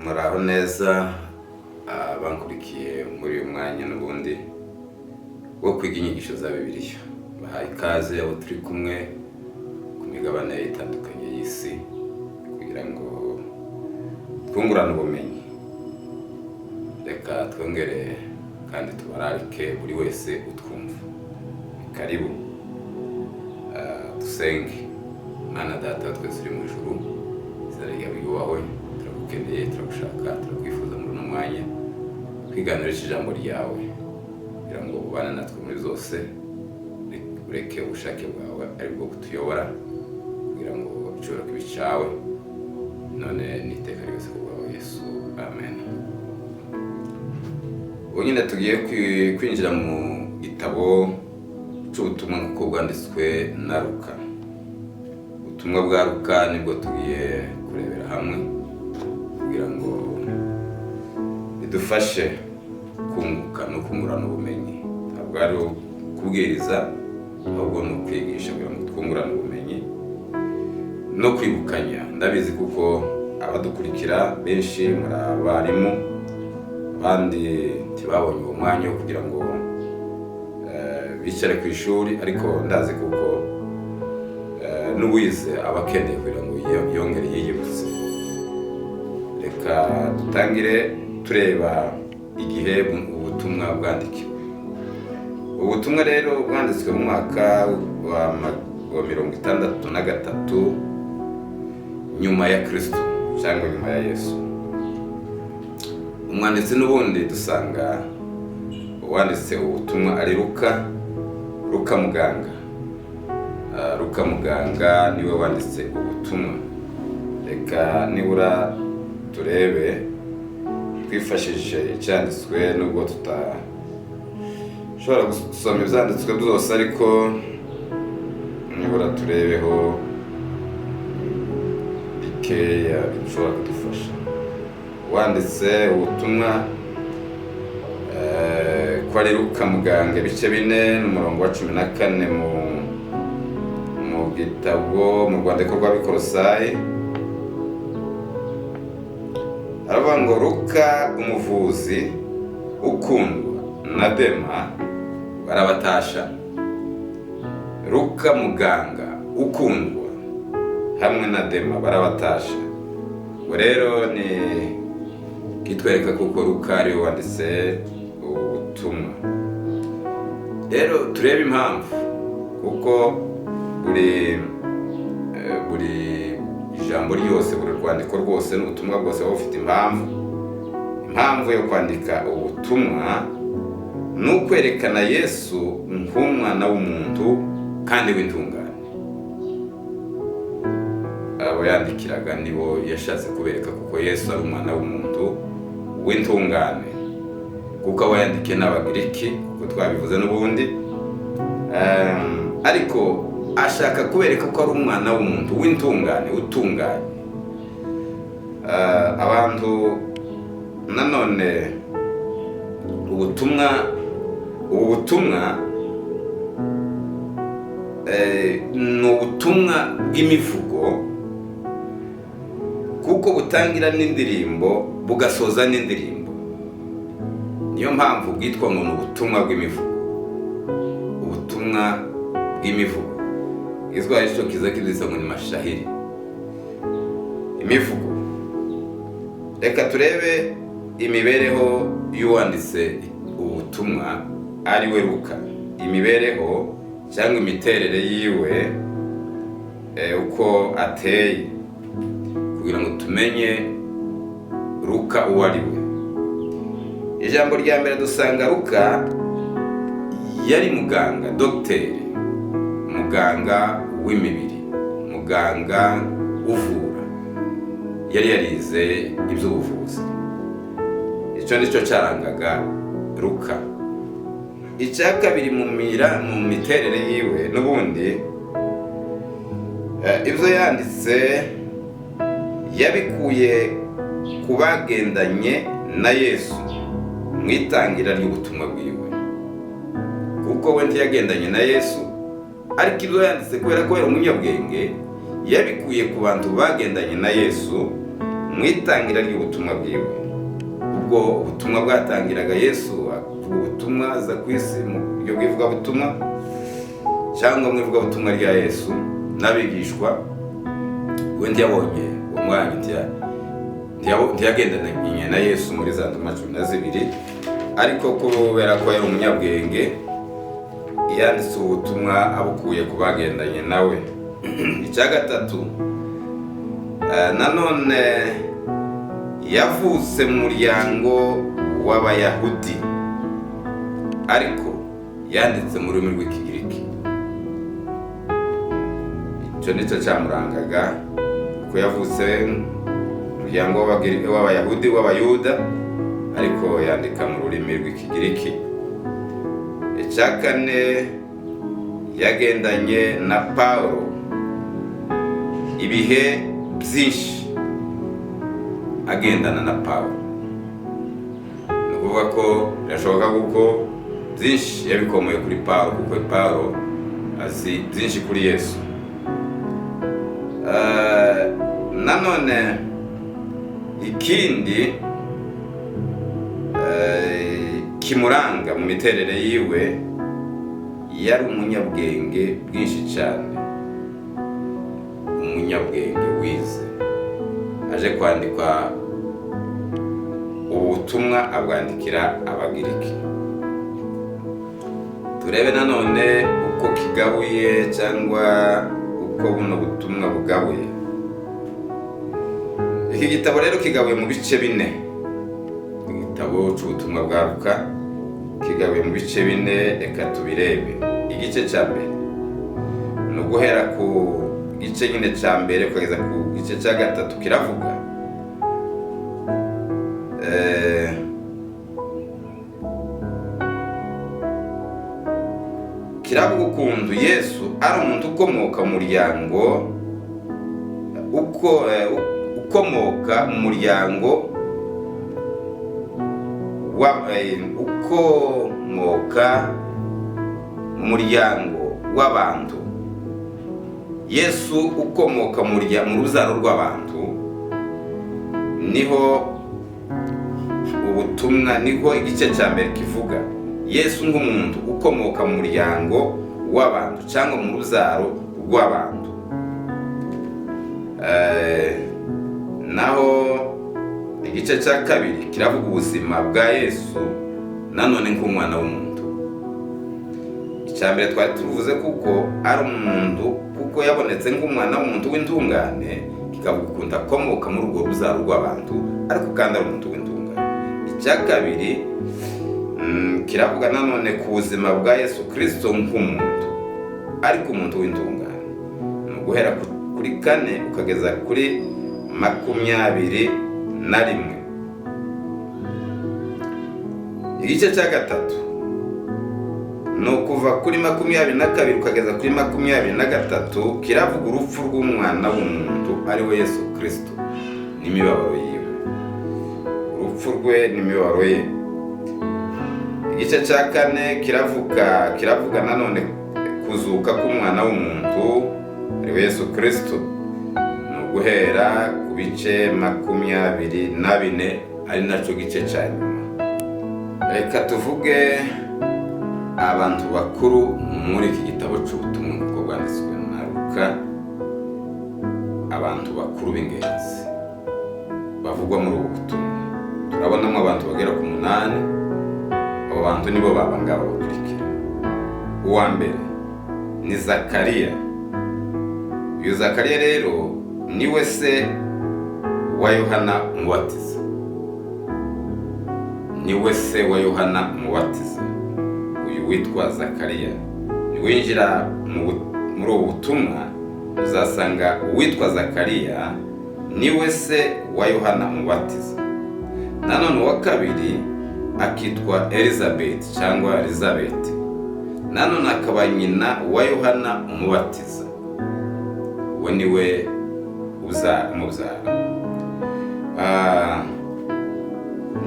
Muraho neza abankurikiye muri uyu mwanya n'ubundi wo kwiga inyigisho za Bibiliya. Bahaye ikaze abo turi kumwe ku migabane itandukanye y'isi kugira ngo twungurane ubumenyi. Reka twongere kandi tubararike buri wese utwumva. Karibu. Dusenge. Mana Data wa twese uri mu ijuru, izina ryawe ryubahwe, turagukeneye, turagushaka, turakwifuza muri uno mwanya kwiganira ijambo ryawe kugira ngo ubane natwe muri zose, ureke ubushake bwawe aribwo butuyobora kugira ngo icyubahiro kibe icyawe none n'iteka ryose ku bwawe Yesu, amen. Ubu nyine tugiye kwinjira mu gitabo cy'ubutumwa nk'uko bwanditswe na Luka. Ubutumwa bwa Luka nibwo tugiye kurebera hamwe kugira ngo bidufashe kunguka no kungurana ubumenyi. Ntabwo ari ukubwiriza, ahubwo ni ukwigisha kugira ngo twungurane ubumenyi no kwibukanya. Ndabizi kuko abadukurikira benshi muri abarimu, abandi ntibabonye uwo mwanya wo kugira ngo bicare ku ishuri, ariko ndazi kuko n'uwize aba akeneye kugira ngo yongere yiyibutse. Reka dutangire tureba igihe ubutumwa bwandikiwe. Ubutumwa rero bwanditswe mu mwaka wa 63 nyuma ya Kristo cyangwa nyuma ya Yesu. Umwanditsi n'ubundi dusanga uwanditse ubutumwa ari Luka, Luka muganga. Luka muganga niwe wanditse ubutumwa. Reka nibura turebe twifashishije icyanditswe, nubwo tutashobora gusoma ibyanditswe byose, ariko nibura turebeho bikeya bishobora kudufasha. Wanditse ubutumwa ko ari Luka muganga, ibice 4 n'umurongo wa 14 mu gitabo mu rwandiko rw'Abikorosayi, aravuga ngo Luka umuvuzi ukundwa na Dema barabatasha. Luka muganga ukundwa hamwe na Dema barabatasha. Ubwo rero ni kitwereka kuko Luka ariwe wanditse ubutumwa. Rero turebe impamvu, kuko buri ijambo ryose, buri rwandiko rwose n'ubutumwa bwose buba bufite impamvu. Impamvu yo kwandika ubutumwa ni ukwerekana Yesu nk'umwana w'umuntu kandi w'intungane. Abo yandikiraga nibo yashatse kubereka kuko Yesu ari umwana w'umuntu w'intungane, kuko abo yandikiye n'Abagiriki, kuko twabivuze n'ubundi. Ariko ashaka kubereka ko ari umwana w'umuntu w'intungane, utunganye. Abantu nanone ubu butumwa ni ubutumwa bw'imivugo, kuko butangira n'indirimbo bugasoza n'indirimbo. Niyo mpamvu bwitwa ngo ni ubutumwa bw'imivugo. Ubutumwa bw'imivugo Igiswahili cyo kiza kidisa ngo ni mashahiri, imivugo. Reka turebe imibereho y'uwanditse ubutumwa ari we Luka, imibereho cyangwa imiterere yiwe, uko ateye, kugira ngo tumenye Luka uwo ari we. Ijambo rya mbere dusanga Luka yari muganga, dogiteri, muganga w'imibiri, muganga uvura, yari yarize iby'ubuvuzi. Icyo nicyo cyarangaga Luka. Icya kabiri mu miterere yiwe n'ubundi, ibyo yanditse yabikuye ku bagendanye na Yesu mu itangira ry'ubutumwa bwiwe, kuko we ntiyagendanye na Yesu, ariko ibyo yanditse kubera ko yari umunyabwenge yabikuye ku bantu bagendanye na Yesu. Mu itangira ry'ubutumwa bwiwe, ubwo ubutumwa bwatangiraga, Yesu avuga ubutumwa aza ku isi mu buryo bw'ivugabutumwa cyangwa mu ivugabutumwa rya Yesu n'abigishwa, we ntiyabonye uwo mwanya, ntiyagendanye na Yesu muri za ntumwa 12, ariko kubera ko yari umunyabwenge yanditse ubutumwa abukuye ku bagendanye nawe. Icya gatatu, nanone yavutse mu muryango w'Abayahudi, ariko yanditse mu rurimi rw'Ikigiriki. Icyo nicyo cyamurangaga, kuko yavutse mu muryango w'Abayahudi, w'Abayuda, ariko yandika mu rurimi rw'Ikigiriki. Icya kane, yagendanye na Pawulo ibihe byinshi, agendana na Pawulo. Ni ukuvuga ko birashoboka kuko byinshi yabikomoye kuri Pawulo, kuko Pawulo azi byinshi kuri Yesu. Nanone ikindi kimuranga mu miterere yiwe, yari umunyabwenge bwinshi cyane, umunyabwenge wize. Aje kwandikwa ubutumwa abwandikira Abagiriki. Turebe nanone uko kigabuye cyangwa uko buno butumwa bugabuye. Iki gitabo rero kigabuye mu bice bine. Igitabo cy'ubutumwa bwa Luka kigabuye mu bice bine, reka tubirebe. Igice cya mbere ni uguhera ku gice nyine cya mbere ukageza ku gice cya gatatu. Kiravuga kiravuga ukuntu Yesu ari umuntu ukomoka mu muryango, uko ukomoka mu muryango wa ukomoka mu muryango w'abantu. Yesu ukomoka mu rubyaro rw'abantu, niho ubutumwa, niho igice cya mbere kivuga Yesu nk'umuntu ukomoka mu muryango w'abantu cyangwa mu rubyaro rw'abantu. Naho igice cya kabiri kiravuga ubuzima bwa Yesu nanone nk'umwana w'umuntu. Icya mbere twari tuvuze kuko ari umuntu, kuko yabonetse nk'umwana w'umuntu w'intungane, kikavuga ukuntu akomoka muri urwo rubyaro rw'abantu ariko kandi ari umuntu w'intungane. Icya kabiri kiravuga nanone ku buzima bwa Yesu Kristo nk'umuntu, ariko umuntu w'intungane. Ni uguhera kuri 4 ukageza kuri 21. Igice cya gatatu ni ukuva kuri 22 ukageza kuri 23, kiravuga urupfu rw'umwana w'umuntu ari we Yesu Kristo n'imibabaro yiwe, urupfu rwe n'imibabaro ye. Igice cya kane kiravuga nanone kuzuka k'umwana w'umuntu ari we Yesu Kristo. Ni uguhera ku bice 24, ari nacyo gice cya nyuma. Reka tuvuge abantu bakuru muri iki gitabo cy'ubutumwa nk'uko bwanditswe na Luka. Abantu bakuru b'ingenzi bavugwa muri ubu butumwa, turabonamo abantu bagera ku 8. Abo bantu nibo baba ngaba bakurikira. Uwa mbere ni Zakariya. Uyu Zakariya rero niwe se wa Yohana Umubatiza, niwe se wa Yohana Umubatiza. Uyu witwa Zakariya, niwinjira muri ubu butumwa uzasanga uwitwa Zakariya niwe se wa Yohana Umubatiza. Nanone uwa kabiri akitwa Elizabeth cyangwa Elizabeth, nanone akaba nyina wa Yohana Umubatiza. Uwo niwe umubyara,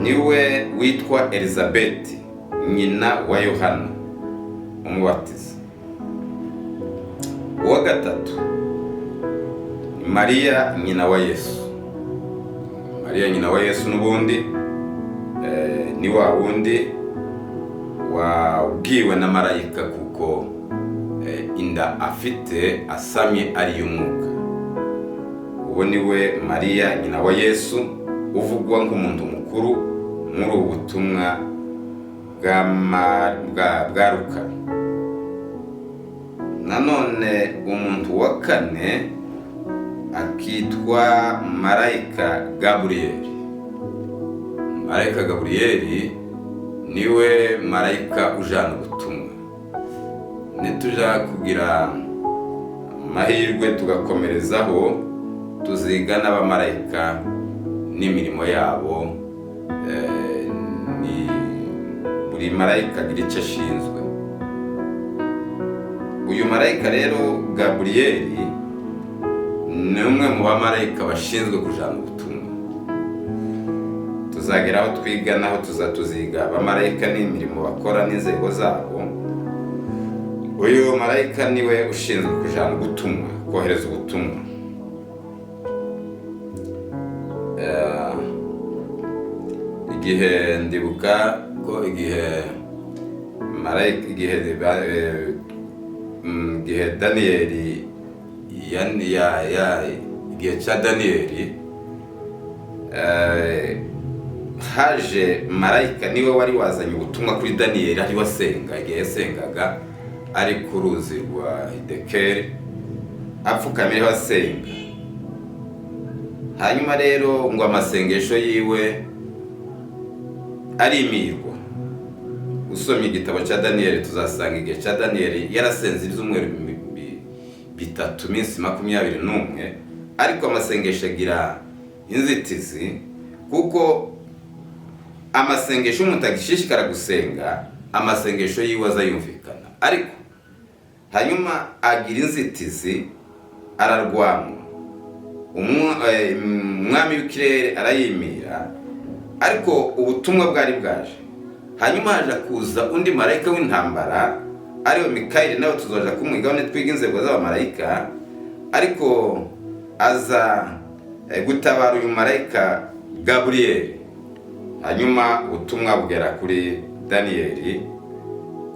niwe witwa Elizabeth, nyina wa Yohana Umubatiza. Uwa gatatu ni Mariya, nyina wa Yesu. Mariya nyina wa Yesu n'ubundi ni wa wundi wabwiwe na marayika kuko inda afite asamye ari iy'umwuka. Uwo ni we Mariya nyina wa Yesu uvugwa nk'umuntu mukuru muri ubu butumwa bwa Luka. Nanone umuntu wa kane akitwa marayika Gaburiyeli. Marayika Gaburiyeli niwe marayika ujana ubutumwa. Nituja kugira amahirwe tugakomerezaho, tuziga n'abamarayika n'imirimo yabo. Ni buri marayika agira icyo ashinzwe. Uyu marayika rero Gaburiyeli ni umwe mu bamarayika bashinzwe kujana ubutumwa. Tuzagera aho twiga naho tuziga abamarayika n'imirimo bakora n'inzego zabo. Uyu marayika niwe ushinzwe kujana ubutumwa, kohereza ubutumwa. Igihe ndibuka ko igihe marayika, igihe Daniyeli ya igihe cya Daniyeli, haje marayika, niwe wari wazanye ubutumwa kuri Daniyeli ari wasenga, igihe yasengaga ari ku ruzi rwa Hidekeri apfukamye ariho asenga. Hanyuma rero ngo amasengesho yiwe arimirwa. Usomye igitabo cya Daniyeli tuzasanga igihe cya Daniyeli yarasenze ibyumweru 3, iminsi 21, ariko amasengesho agira inzitizi, kuko amasengesho umuntu agishishikara gusenga, amasengesho yiwe azayumvikana, ariko hanyuma agira inzitizi, ararwamwa, umwami w'ikirere arayimira, ariko ubutumwa bwari bwaje. Hanyuma haje kuza undi marayika w'intambara ariwe Mikayeli, nawe tuzaja kumwigaho nitwiga inzego z'abamarayika, ariko aza gutabara uyu marayika Gaburiyeli. Hanyuma ubutumwa bugera kuri Daniyeli,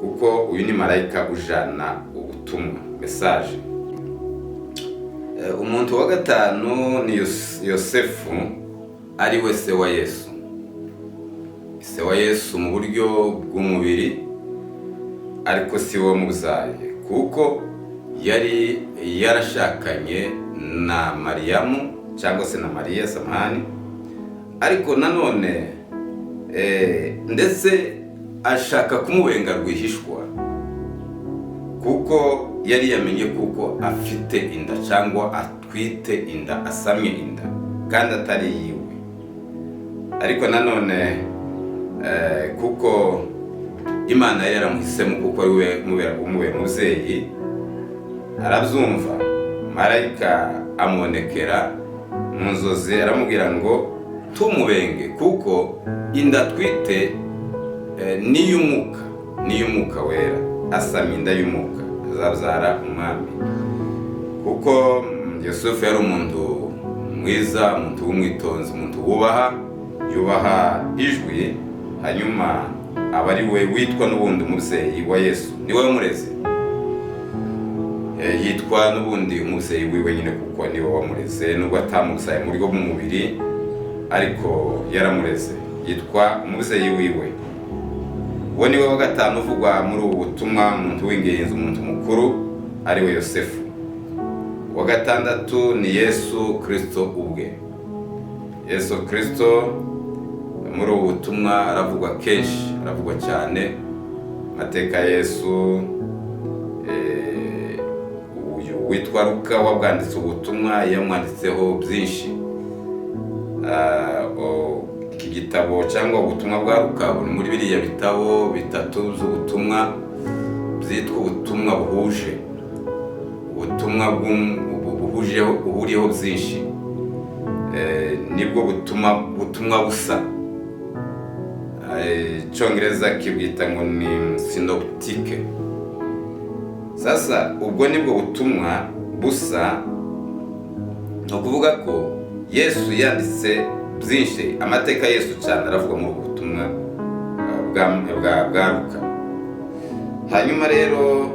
kuko uyu ni marayika ujana ubutumwa, message. Umuntu wa gatanu ni Yosefu, ari we se wa Yesu. Se wa Yesu mu buryo bw'umubiri, ariko si we wamubyaye, kuko yari yarashakanye na Mariyamu cyangwa se na Mariya Samahani, ariko nanone ndetse ashaka kumubenga rwihishwa, kuko yari yamenye kuko afite inda cyangwa atwite inda, asamye inda kandi atari yiwe. Ariko nanone kuko Imana yari yaramuhisemo, kuko ari we umubera umubyeyi, arabyumva. Marayika amubonekera mu nzozi aramubwira ngo tumubenge, kuko inda atwite ni iy'umwuka, ni iy'umwuka wera, asamye inda y'umwuka, azabyara umwami. Kuko Yosefu yari umuntu mwiza, umuntu w'umwitonzi, umuntu wubaha, yubaha ijwi, hanyuma aba ari we witwa n'ubundi umubyeyi wa Yesu, niwe wamureze. Yitwa n'ubundi umubyeyi wiwe nyine, kuko niwe wamureze, nubwo atamubyaye mu buryo bw'umubiri, ariko yaramureze, yitwa umubyeyi wiwe. Uwo niwe wa gatanu uvugwa muri ubu butumwa, umuntu w'ingenzi, umuntu mukuru, ari we Yosefu. Uwa gatandatu ni Yesu Kristo ubwe. Yesu Kristo muri ubu butumwa aravugwa kenshi, aravugwa cyane. Amateka ya Yesu, uyu witwa Luka wabwanditse ubutumwa yamwanditseho byinshi. Iki gitabo cyangwa ubutumwa bwa Luka buri muri biriya bitabo bitatu by'ubutumwa byitwa ubutumwa buhuje, ubutumwa buhuriyeho byinshi. Nibwo butumwa busa. Icyongereza kibwita ngo ni synoptique. Sasa ubwo nibwo butumwa busa, ni ukuvuga ko Yesu yanditse Byinshi, amateka ya Yesu cyane aravugwa muri ubu butumwa bwa Luka. Hanyuma rero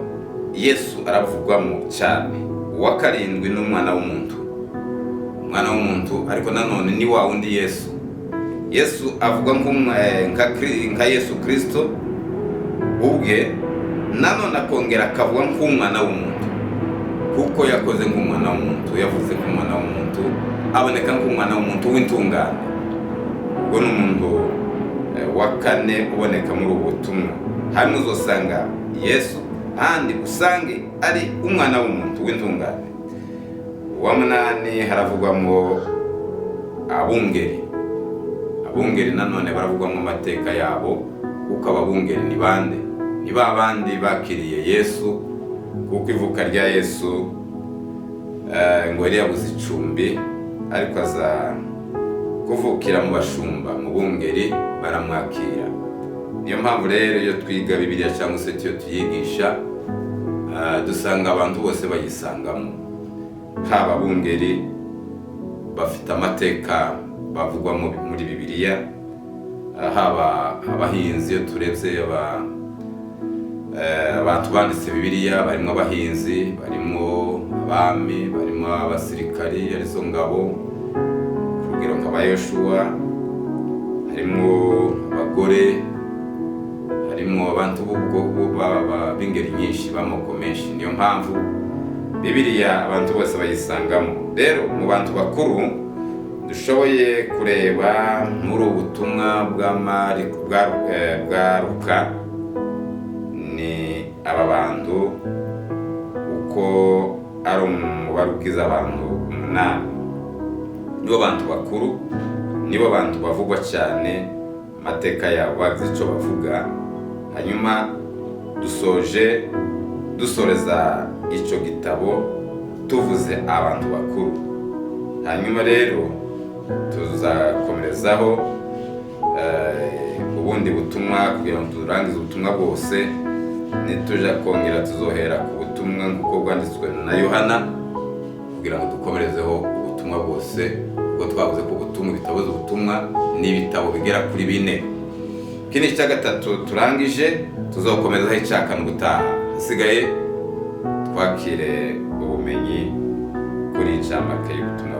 Yesu aravugwamo cyane. Uwa karindwi ni umwana w'umuntu, umwana w'umuntu, ariko nanone ni wa wundi Yesu. Yesu avugwa nka Yesu Kristo ubwe, nanone akongera akavuga nk'umwana w'umuntu, kuko yakoze nk'umwana w'umuntu, yavuze nk'umwana w'umuntu, aboneka nk'umwana w'umuntu w'intungane. Ubwo ni umuntu wa kane uboneka muri ubu butumwa. Hamwe uzosanga Yesu, ahandi usange ari umwana w'umuntu w'intungane. Uwa munani haravugwamo abungeri. Abungeri nanone baravugwamo amateka yabo, kuko ababungeri ni bande? Ni ba bandi bakiriye Yesu, kuko ivuka rya Yesu ngo yari yabuze icumbi, ariko aza kuvukira mu bashumba, mu bungeri, baramwakira. Niyo mpamvu rero iyo twiga Bibiliya cyangwa se iyo tuyigisha, dusanga abantu bose bayisangamo, haba abungeri bafite amateka bavugwa muri Bibiliya, haba abahinzi. Iyo turebye abantu banditse Bibiliya, barimo abahinzi, barimo abami, barimo abasirikari, arizo ngabo, urugero nka ba Yoshuwa, harimo abagore, harimo abantu b'ingeri nyinshi, b'amoko menshi. Niyo mpamvu Bibiliya abantu bose bayisangamo. Rero mu bantu bakuru dushoboye kureba muri ubu butumwa bwa Luka ni aba bantu, uko ari umubare ugize abantu 8. Nibo bantu bakuru, nibo bantu bavugwa cyane, amateka yabo bagize icyo bavuga. Hanyuma dusoje dusoreza icyo gitabo tuvuze abantu bakuru. Hanyuma rero tuzakomerezaho ubundi butumwa kugira ngo turangize ubutumwa bwose. Nituja kongera tuzohera ku butumwa nk'uko bwanditswe na Yohana, kugira ngo dukomerezeho ubutumwa bwose, kuko twavuze ko ubutumwa, ibitabo z'ubutumwa ni ibitabo bigera kuri 4. Iki ni icya gatatu turangije, tuzokomerezaho icya kane ubutaha. Hasigaye twakire ubumenyi kuri incamake y'ubutumwa.